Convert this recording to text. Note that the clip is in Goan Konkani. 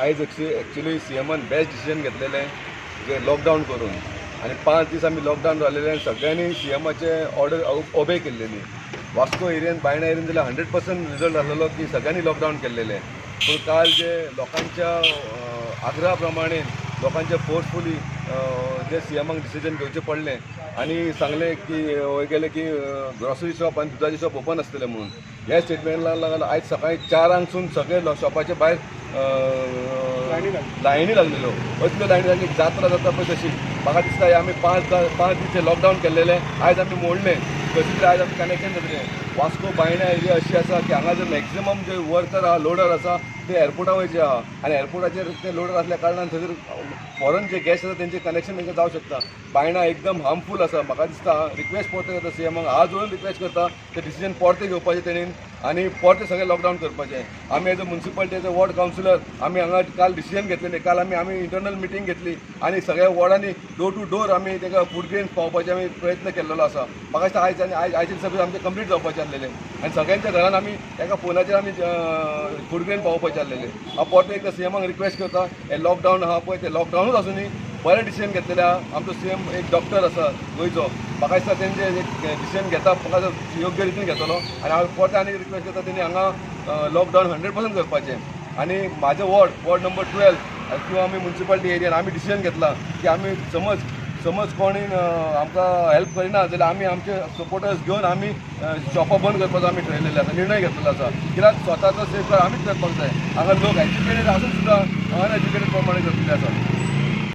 आयज एक्चुली सीएमान बेस्ट डिसिजन घेतलेलें जे लॉकडावन करून आनी 5 दीस आमी लॉकडावन जालेले आनी सगळ्यांनी सीएमाचे ऑर्डर ओबे केल्लेली. वास्को एरियन बायणा एरियन जाल्यार 100% रिजल्ट आसलेलो की सगळ्यांनी लॉकडावन केल्लेलें. पूण काल जे लोकांच्या आग्रहा प्रमाणे लोकांच्या फोर्सफुली जे सीएमाक डिसिजन घेवचें पडलें आनी सांगलें की वयर गेले की ग्रॉसरी शॉप आनी दुदाचे शॉप ओपन आसतलें म्हणून. ह्या स्टेटमेंटाक लागून आयज सकाळी 4 सगळे शॉपाचे भायर लायनी लागलेल्यो. असल्यो लायनी लागली जात्रा जाता पळय तशी. म्हाका दिसता आमी 5 दीस जे लॉकडावन केल्लेलें आयज आमी मोडलें. कशें तरी आयज आमी कनेक्शन जातलें. वास्को बायणा एरिया अशी आसा की हांगा जर मॅक्झिमम जे वर्कर आहा लोडर आसा ते एअरपोर्टा वयचे आहा आनी एअरपोर्टाचेर ते लोडर आसल्या कारणान थंयसर फॉरन जे गॅस आसा तेंचे कनेक्शन तेंकां जावं शकता. बायणा एकदम हार्मफूल आसा. म्हाका दिसता रिक्वेस्ट परते करता सीएमाक, हात जोडून रिक्वेस्ट करता ते डिसिजन परते घेवपाचें तेणेन आनी परते सगळें लॉकडावन करपाचें. आमी as a municipality as a ward councillor आमी हांगा काल डिसिजन घेतलेलें. काल आमी आमी इंटरनल मिटींग घेतली आनी सगळ्या वॉर्डांनी डोर टू डोर आमी ताका फूड ग्रेन्स पावोवपाचे आमी प्रयत्न केल्लो आसा. म्हाका दिसता आयज आनी आयज आयचे दिसा आमचें कंप्लीट जावपाचें आसलेलें आनी सगळ्यांच्या घरान आमी एका फोनाचेर आमी फूड ग्रेन पावोवपाचें आसलेलें. हांव परतें एकदां सीएमाक रिक्वेस्ट करता हें लॉकडावन आहा पळय तें लॉकडावनूच आसूं बरें डिसिजन घेतलेलें आहा. आमचो सीएम एक डॉक्टर आसा गोंयचो, म्हाका दिसता तेंचे एक डिसिजन घेता म्हाका योग्य रितीन घेतलो. आनी हांव परतें आनी रिक्वेस्ट करता तेणी हांगा लॉकडावन 100% करपाचें. आनी म्हाजें वॉर्ड नंबर 12 किंवा आमी मुन्सिपालिटी एरियान आमी डिसिजन घेतला की आमी समज कोणी आमकां हेल्प करिना जाल्यार आमी आमचे सपोर्टर्स घेवन आमी शॉपां बंद करपाचो आमी ठरयलेलें आसा, निर्णय घेतलेलो आसा. कित्याक स्वताचो सेफगार्ड आमीच करपाक जाय. हांगा लोक एज्युकेटेड आसून सुद्दां अनएज्युकेटेड प्रमाणे करतले आसा.